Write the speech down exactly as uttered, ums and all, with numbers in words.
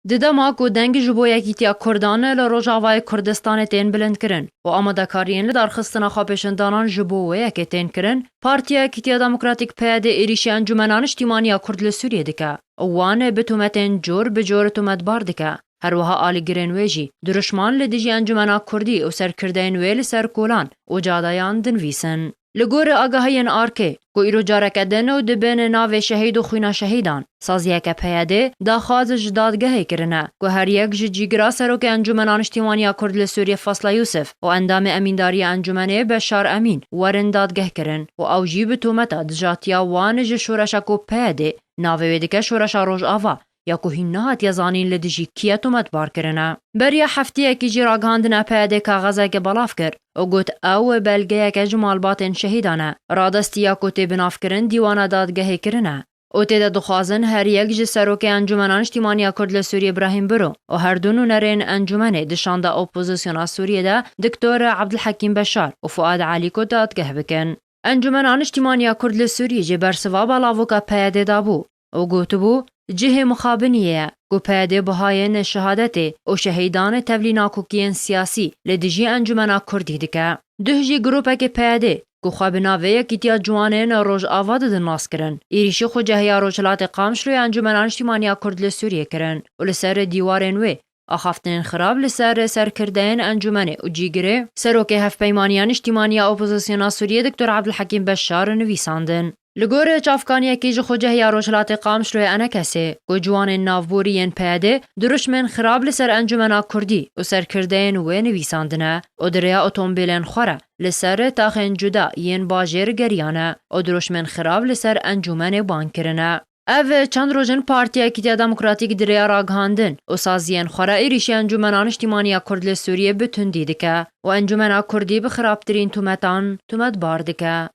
Di dema ku deng ji bo yekîtiya Kurdan li Rojavayê Kurdistanê tên bilindkirin û amadekariyên li darxistina xwepêşandanan ji bo wê yekê tên kirin, Partiya Yekîtiya Demokratîk P Y D êrîşî Encûmena Niştîmaniya Kurd li Sûriyê dike û wan bi tometên cor bi cor tometbar dike. Her wiha alîgirên wê jî dirûşman li dijî Encûmena Kurdî û serkirdeyên wê li ser kolan û cadeyan dinivîsin. Li gorî agahiyên ARKê, ku îro careke din û dibin navê şehîd û xwîna şehîdan, saziyeke P Y D daxwaz ji dadgehê kirine, ku her yek ji cîgira Serokê Encûmena Niştîmaniya Kurd li Sûriyê Fasla Yûsif û endamê Emîndariya Encûmenê Beşar Emîn werin dadgehkirin û ew jî bi tometa dijatiya wan ji şoreşa ku P Y D navê wê dike Şoreşa Rojava ya ku hîn nehatiye zanîn li dijî kî ye tometbar kirine. Beriya hefteyekî jî ragihandina P Y D kaxezeke belav kir û got ew belgeyeke ji malbatên şehîdan e. Radestî ya ku tê binavkirin dîwana dadgehê kirine û tê de dixwazin her yek ji Serokê Encûmena Niştîmaniya Kurd li Sûriyê Brahîm Biro û her du nûnerên encûmenê di şanda opozisyona Sûriyê de Doktor Abdulhekîm Beşar û Fuad Elîko dadgeh bikin. Encûmena Niştîmaniya Kurd li Sûriyê jî bersiva balavoka P Y D dabû û gotibû, cihê mixabiniyê ye ku P Y D bihayên şehadetê û şehîdan tevlî nakokiyên siyasî li dijî Encûmena Kurdî dike. Duh jî grûpekê P Y D ku xwe bi navê Yekîtiya Ciwanên Rojava didin nas kirin, êrîşî xucehiya Rojhilatê Qamişloyê Encûmena Niştîmaniya Kurd li Sûriyê kirin û li ser dîwarên wê axaftinên xirab li ser serkirdeyên encûmenê û cîgirê Serokê Hevpeymaniya Niştîmaniya Opozisyona Sûriyê Doktor Abdulhekîm Beşar nivîsandin. Li gor çavkaniyekî ji xucehiya Rojhilatê Qamişloyê Enekesê, ku ciwanên navborî yên P Y D dirûşmên xirab li ser Encûmena Kurdî û serkirdeyên wê nivîsandine û di rêya otombêlên xwe re li ser taxên cuda yên bajêr geriyane û dirûşmên xirab li ser encûmenê ban kirine. Ev çend roj in Partiya Yekîtiya Demokratîk di rêya ragihandin û saziyên xwe re êrîşî Encûmena Niştîmaniya Kurd li Sûriyê bi tundî dike û Encûmena Kurdî bi xirabtirîn tometan tometbar dike.